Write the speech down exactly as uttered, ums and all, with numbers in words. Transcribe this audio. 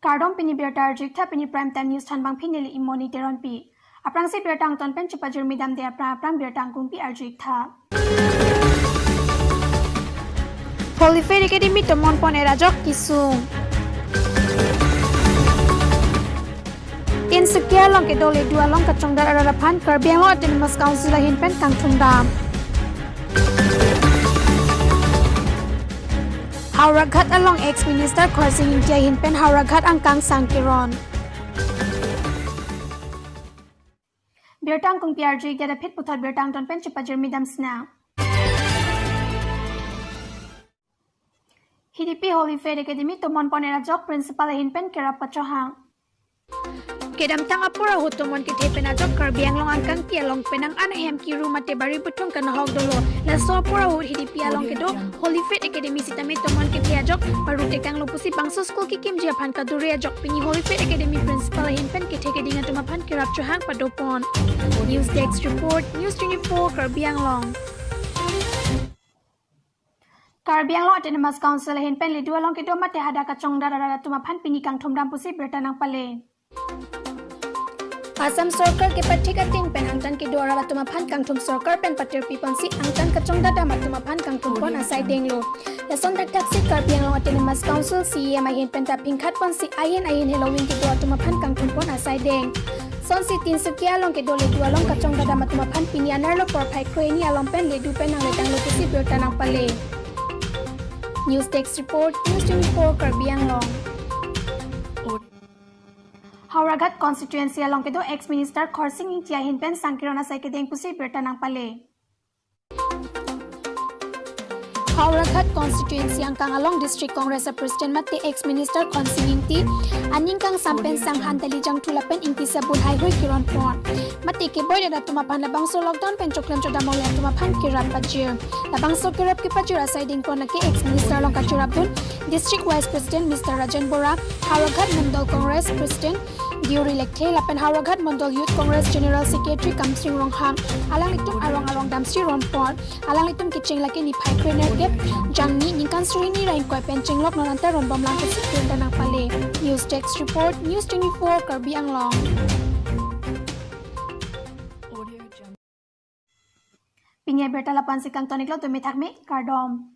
Kardom, pini birta arju-ik tha, pini Prime Time News thanbang pini neli Imoni Teronpi. Aphrangsi birta angton pen chepajirmi damde aphrang aphrang birta angkungpi arju-ik tha. Holy Faith Academy tomon pon-et ajok kesung. Tinsukia along kedo Ledu along kachongdat arat aphan Karbi Anglong Autonomous Council ahin pen kangthum dam. Howraghat along ex-minister Khorsing Engti ahin pen Howraghat angkang sang keron. Birta angkungpi arju-ik det aphi puthot birta angton pen chepajirmi dam sinang. Hidipi Holy Faith Academy tomon pon-et ajok principal ahin pen kerap pachohang. Kedamtang apor ahut tomon kethe pen ajok Karbi Anglong angkangpi along penang an ahem kiru mate bari buthung kanahok dolo. Laso apor ahut Hidipi along kedo Holy Faith Academy sitame tomon kethe ajok paru tekanglo pusi bangso school kekimji aphan kadure ajok pini Holy Faith Academy principal ahin pen kethe keding atum aphan kerap chohang padopon. News Desk Report, News twenty-four Karbi Anglong. Karbi Anglong Autonomous Council ahin pen Ledu along kedo mate hadak kachongdat arat atum aphan pini kangthum dam pusi birta nangpale. Assam Sorkar kepathik ateng pen angtan kedo arat atum aphan kangthum sorkar pen patirpi ponsi angtan kachongdat dam atum aphan kangthum pon asai denglo. Lason thakthak si Karbi Anglong Autonomous Council C E M ahin pen ta phingkhat ponsi ahin ahin heloving kedo atum aphan kangthum pon asai deng. Sonsi Tinsukia along kedo Ledu along kachongdat dam atum aphan pini anerlo porphai kre-hini along pen Ledu pen nangletanglo pusi birta nangpale. News Desk Report, News twenty-four Karbi Anglong. Howraghat constituency along kedo ex-minister Khorsing Engti ahin pen sang keron asai kedeng pusi birta nangpale. Howraghat constituency angkang along District Congress a President mate ex-minister Khorsing Engti aning kangsam pen sang han dali jangthu lapen Engti sabun haihui keron pon. Mate keboi-det atum aphan labangso lockdown pen choklem chodam ong-e atum aphan kerap pajir. Labangso kerap kepajir asai dengpon lake ex-minister along kachirapdun District Vice President Mister Rajen Bora, Howraghat Mondol Congress President Deuri Lekthe lapen Howraghat Mondol Youth Congress General Secretary Kamsing Ronghang, alanglitum arong arong damsi ron pon. Alanglitum kecheng lake niphai krenerkep Jangni ningkan suri hini ra ingkoi pen chenglok non anta ron bomlang pusi birta nangpale. News Desk Report, News twenty-four Karbi Anglong. Pini abirta la-an si kangton-iklo, tumi thakme, kardom.